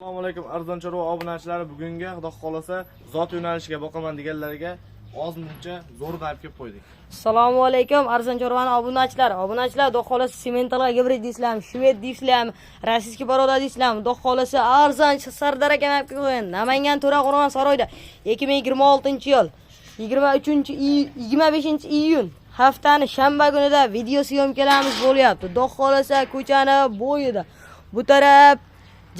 Assalomu alaykum arzon chorva obunachilari. Bugungi Xudo xolasa zot yo'nalishiga boqaman deganlarga ozmuncha zo'rdan olib kelib qo'ydik. Assalomu alaykum arzon chorvani obunachilari. Obunachilar, Xudo xolasa sementalga gibrid deysizlarmi, shved deysizlarmi, российский порода deysizlarmi? Xudo xolasa arzon Sardor akam olib kelib qo'ygan. Namangan To'raqo'rg'on saroyda 2026-yil 23 25-iyun haftani shanba kunida video съёмка larimiz bo'lyapti. Xudo xolasa ko'chani bo'yida. Bu taraf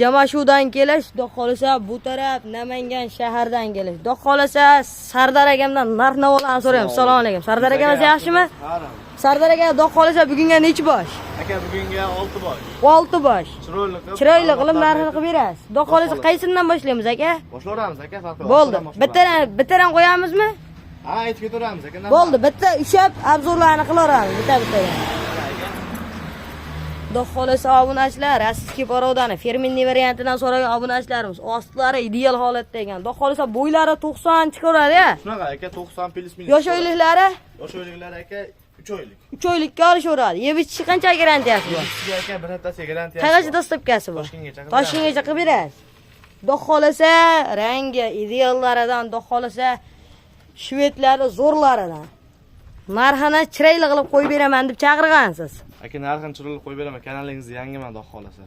Jamashudan kelish, Xudo xolasa bu taraf Namangan shahardan kelish. Xudo xolasa Sardor akamdan narx navolarni so'raymiz. Assalomu alaykum. Sardor akamiz yaxshimi? Sardor aka, Xudo xolasa bugunga nechi bosh? Aka, bugunga 6 bosh. 6 bosh. Chiroyli qilib, Chiroyli qilib narxini qilib berasiz. Xudo xolasa qaysidan boshlaymiz, aka? Boshlayveramiz, aka, farqi yo'q. Bo'ldi. Oltidan boshlayveramiz. Bittadan bittadan qo'yamizmi? Ha, aytib ketaveramiz, aka. Bo'ldi, bitta ushlab обзор larni qilaveramiz bitta bittadan. Xudo xolasa obunachilar, российский порода ni фирменный variantidan so'ragan obunachilarimiz, ostlari ideal holatda ekan. Xudo xolasa bo'ylari 90 chiqaveradi-ya. Shunaqa, aka, 90 плюс минус. Yosh oyliklari? Yosh oyliklari, aka, 3 oylik. 3 oylikka olishaveradi. Yeb ichishi qancha garantiyasi bor? Sizga, aka, bir haftasiga garantiyasi. Qayergacha доставка si bor? Toshkentgacha qilib. Toshkentgacha qilib berasiz. Xudo xolasa rangi ideallaridan, Xudo xolasa shvedlarni zo'rlaridan. Narxini chiroyli qilib qo'yib beraman deb chaqirgansiz. Aka, narxini chiroyli qo'yib beraman. Kanalingizni yangiman, Xudo xolasa.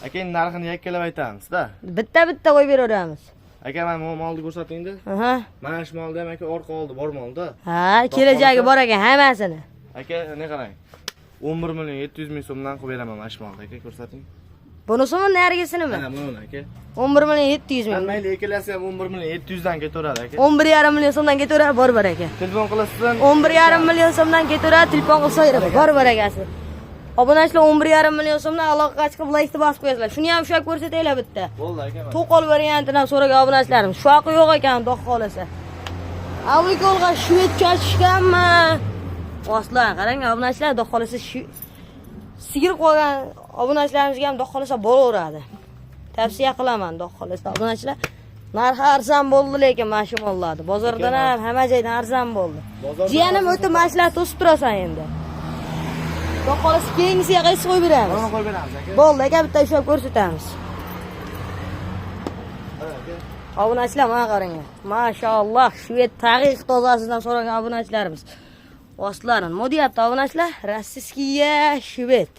Aka, endi narxini yakkalab aytamiz-da. Bitta bitta qo'yib beraveramiz. Aka, mana bu molni ko'rsatingda. Aha. Mana shu molda ham, aka, orqa oldi bor molda. Ha, kelajagi bor ekan hammasini. Aka, ne qarang. 11 million 700 ming so'mdan qilib beraman mana shu molni, aka, ko'rsating. Bunisimi, narigisinimi? Mana buni, aka. 11 million 700 ming. Mayli, ikkalasi ham 11 million 700 dan ketaveradi, aka. 11,5 million so'mdan ketaveradi, bor bor aka. Telefon qilasizdan. 11,5 million so'mdan ketaveradi, telefon qilsa bor bor akasi. Obunachilar, 11,5 million so'mdan aloqaga chiqib, laykni bosib qo'yasizlar. Shuni ham ushlab ko'rsataylar bitta. Bo'ldi, aka. To'qol variantidan so'ragan obunachilarimiz. Shoqi yo'q ekan, xudo xolasa. Avlikolga shved chachishganmi? Oslan, qarang, obunachilar, xudo xolasa shu sigir qo'ygan obunachilarimizga ham, xudo xolasa, bo'laveradi. Tavsiya qilaman, xudo xolasa, obunachilar. Narxi arzon bo'ldi lekin mana shu mollarni. Bozordan ham, hamma joydan arzon bo'ldi. Bozordan Jiyanim o'tib mana shularni to'sib turasan endi. Xudo xolasa keyingisiga qaysi qo'yib beramiz? Buni qo'yib beramiz, aka. Bo'ldi, aka, bitta ushlab ko'rsatamiz. Ha, aka. Obunachilar, mana qaranglar. Mashalloh, shved taqiq tozasidan so'ragan obunachilarimiz. Ostlarini nima deyapti obunachilar? Российский shved.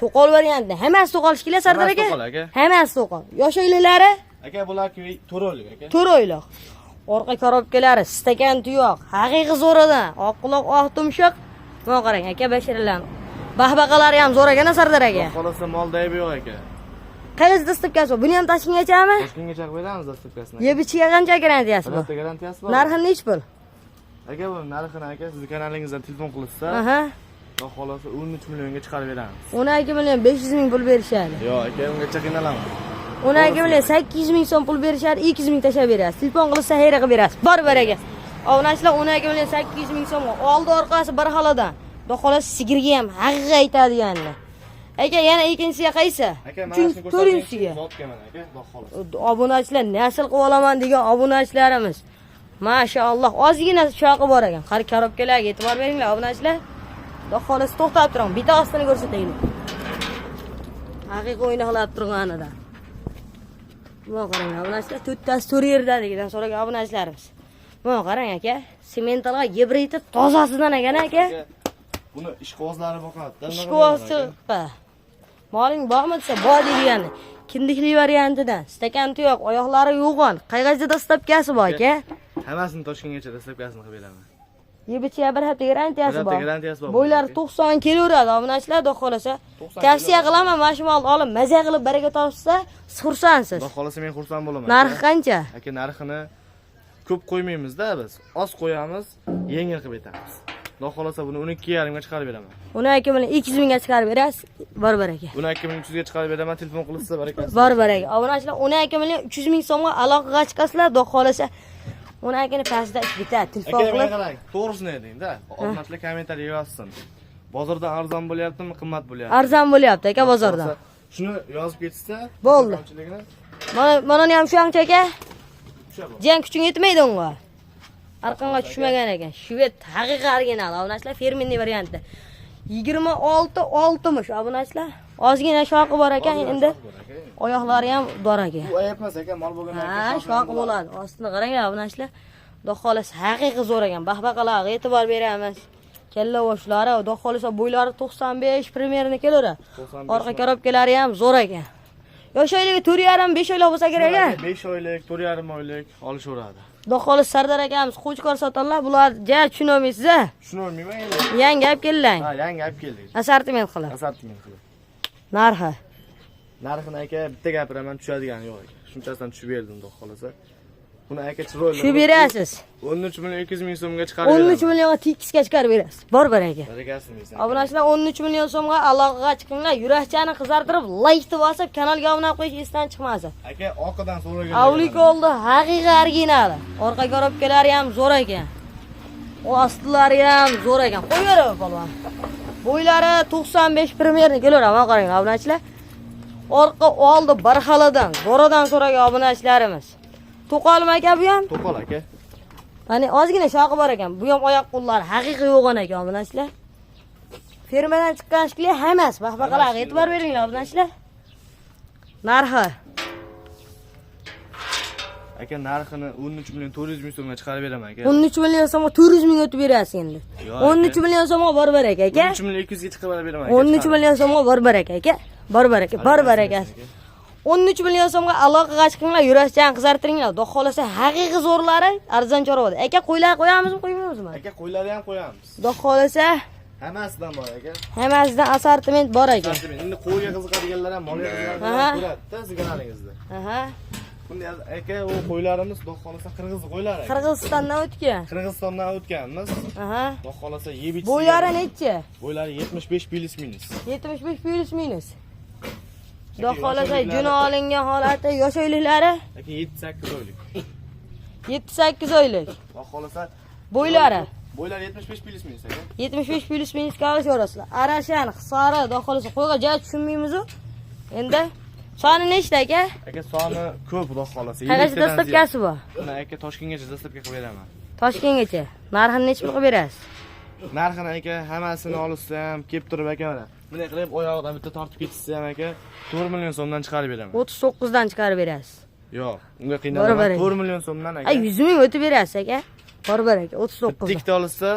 To'qol varianti. Hammasi to'qol shekilli, Sardor aka? Hammasi to'qol, aka. Hammasi to'qol. Yosh oyliklari? Aka, bular 4 oylik, aka. 4 oylik. Orqa коробка lari stakan tuyoq, haqiqiy zo'ridan. Oq quloq, oq tumshuq. Mana qarang, aka, basharalarni. Bahbaqalari ham zo'r ekan, Sardor aka. Xudo xolasa molda aybi yo'q, aka. Qayerda доставка si bor? Buni ham Toshkentgachami? Toshkentgacha qilib beramiz доставка sini. Yeb ichiga qancha garantiyasi Bir bor? hafta garantiyasi bor. Narxi nechi pul? Aka, bu narxini, aka, sizni kanalingizdan telefon qilishsa, Xudo xolasa 13 millionga chiqarib beramiz. 12 million 500 ming pul berishadi. Yo'q, aka, ungacha qiynalaman. 12 million 800 ming so'm pul berishadi, 200 ming tashlab berasiz. Telefon qilsa xayr qilib berasiz. Bor bor aka. Obunachilar, 12 million 800 ming so'm oldi orqasi bir xaladan. Xudo xolasa sigirga ham haqiqiy aytadiganlar. Aka, yana ikkinchisiga qaysi? Aka, mana Uchinchi, shuni to'rtinchisiga. Zotga mana, aka, Xudo xolasa. Obunachilar, nasl qilib olaman degan obunachilarimiz. Mashalloh, ozgina shoqi bor ekan. Qara, коробка larga e'tibor beringlar, obunachilar. Xudo xolasa to'xtab turing. Bitta ostini ko'rsataylik. Haqiqiy o'ynaqlab turganida. Mana qarang, obunachilar, to'rttasi to'rt yerdaligidan so'ragan obunachilarimiz. Mana qarang, aka, sementalga gibridi tozasidan ekan, aka. Aka, buni ishqibozlari boqadi-da. Ishqibozchi. Moling bormi desa, bor degani. Kindikli variantidan. Stakan tuyoq, oyoqlari yo'g'on. Qayerda доставка si bor, aka? Hammasini Toshkentgacha доставка sini qilib beraman. Yeb ichiga bir hafta garantiyasi Bir hafta bor. garantiyasi bor. Bo'ylari 90 kelaveradi, obunachilar, xudo xolasa. 90. Tavsiya qilaman, mana shu molni olib, maza qilib baraka topsa, xursandsiz. Xudo xolasa men xursand bo'laman. Narxi qancha? Aka, narxini ko'p qo'ymaymiz-da biz. Oz qo'yamiz, yengil qilib aytamiz. Xudo xolasa buni 12,5 ga chiqarib beraman. 12 million 200 mingga chiqarib berasiz. Bor bor aka. 12 million 300 ga chiqarib beraman, telefon qilishsa barakasi. Bor bor aka. Obunachilar, 12 million 300 ming so'mga aloqaga chiqasizlar, xudo xolasa 12 ni pastida ish bitadi. Telefon Aka, menga qilib qarang, to'g'risini ayting-da. Obunachilar kommentariy yozsin. Bozorda arzon bo'lyaptimi, qimmat bo'lyaptimi? Arzon bo'lyapti, aka, bozorda. Shuni yozib ketishsa, Bo'ldi. kamchiligini Mana mana ham shu ancha, aka. o'sha bu. Jiyan, kuching yetmaydi unga. Arqonga tushmagan ekan. Shved haqiqiy original. Obunachilar, фирменный varianti. 26 oltmish, obunachilar. Ozgina shoxi bor ekan Ozgina endi. shoxi bor aka. Oyoqlari ham dor ekan. Bu ayb emas aka, mol bo'lgandan Ha, keyin shoxi bo'ladi. Ostini qaranglar, obunachilar. Xudo xohlasa haqiqiy zo'r ekan. Baxbaqalarga e'tibor beramiz. Kalla boshlari, xudo xohlasa bo'ylari 95 примерно kelaveradi. 95. Orqa korobkalari ham zo'r ekan. Yosh oyligi 4,5 5 oylik bo'lsa kerak aka. 5 oylik, 4,5 oylik olishaveradi. Xudo xohlasa Sardor akamiz qo'chqor sotanlar, bular ja tushunolmaysiz a. Tushunolmayman endi. Yangi olib kellang. Ha, yangi olib keldik. Assortiment qilib. Assortiment qilib. Narxi. Narxini aka bitta gapiraman, tushadigani yo'q aka. Shunchasidan tushib berdim, xudo xohlasa. Buni aka chiroyli. Shu berasiz. 13 million 200 ming so'mga chiqarib 13 millionga tekisga chiqarib berasiz. Bor aka. Barakasini bersin. Obunachilar 13 million so'mga aloqaga chiqinglar, yurakchani qizartirib, laykni bosib, kanalga obuna qo'yish esdan chiqmasin. Aka oqidan so'ragan. Avlikolni haqiqiy originali. Orqa korobkalari ham zo'r ekan. Ostlari ham zo'r ekan. Qo'yaveradi polvon. Bo'ylari 95 примерно kelaveradi. Mana qaranglar obunachilar. Orqa oldi bir xilidan, zo'radan so'ragan obunachilarimiz. To'qolmi aka bu ham? To'qol aka. Mana ozgina shoxi bor ekan. Bu ham oyoq qo'llari haqiqiy yo'g'on ekan obunachilar. Fermadan chiqqan shekilli hammasi. Baxbaqalarga e'tibor beringlar obunachilar. Narxi Aka narxini 13 million 400 ming so'mga chiqarib beraman aka. 13 million so'mga 400 ming o'tib berasiz endi. Yo'q, 13 million so'mga bor aka aka. 13 million 200 ga chiqarib beraman aka. 13 million so'mga bor aka aka. Bor aka, bor aka. 13 million so'mga aloqaga chiqinglar, yurakchani qizartiringlar. Xudo xohlasa haqiqiy zo'rlari arzon chorvada. Aka qo'ylar qo'yamizmi, qo'ymaymizmi? Aka qo'ylarni ham qo'yamiz. Xudo xohlasa Hammasidan bor aka. hammasidan assortiment bor ekan. Assortiment. Endi qo'yga qiziqadiganlar ham, molga qiziqadiganlar Aha. ham ko'radi-da siz kanalingizda. Aha. Bunday aka, u qo'ylarimiz xudo xohlasa qirg'iz qo'ylari aka. Qirg'izistondan o'tgan. Qirg'izistondan o'tganmiz. Aha. Xudo xohlasa yeb ichsa. Bo'ylari nechi? Bo'ylari 75 плюс минус. 75 плюс минус. Xudo Aka, xohlasa yosh juni olingan holati, yosh oyliklari Aka 7-8 oylik. 7-8 oylik. Xudo xohlasa Bo'ylari bo'ylari 75 плюс минус aka. 75 плюс минус ga olishaverasizlar. Arashan, Hisori, xudo xohlasa qo'yga ja tushunmaymiz-u. Endi soni nechta aka? Aka soni ko'p, xudo xohlasa. Qayergacha 50 tadan ziyod. доставка si bor? Uni aka Toshkentgacha доставка qilib beraman. Toshkentgacha. Narxini necha pul qilib berasiz? Narxini aka hammasini olsa ham kelib turib aka mana. Bunday qilib oyog'idan bitta tortib ketishsa ham aka 4 million so'mdan chiqarib beraman. 39 dan chiqarib berasiz. Yo'q, unga Bor, qiynalaman. bor. 4 million so'mdan aka. Ay 100 ming o'tib berasiz aka. Bor bor aka, 39 Bitta ikkita olsa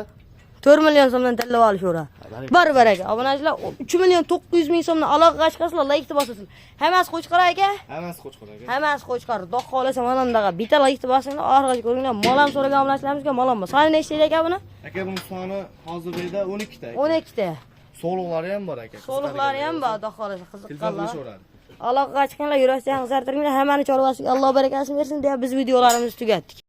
4 million so'mdan tanlab olishaveradi. Bor bor aka. Obunachilar 3 million 900 ming so'mdan aloqaga chiqasizlar, laykni bosasizlar. Hammasi qo'chqor aka. Hammasi qo'chqor aka. Hammasi qo'chqor. Xudo xohlasa mana bundaqa bitta laykni bosinglar, oxirigacha ko'ringlar. Mol ham so'ragan obunachilarimizga mol ham bor. Soni nechta aka buni? Aka buning soni hozirda 12 ta aka. 12 ta. So'liqlari ham bor aka. So'liqlari ham bor, xudo xohlasa Telefon qiziqqanlar. qilishaveradi. Aloqaga chiqinglar, yurakchani qizartiringlar, hammani chorvasiga Alloh barakasini bersin deya biz videolarimizni tugatdik.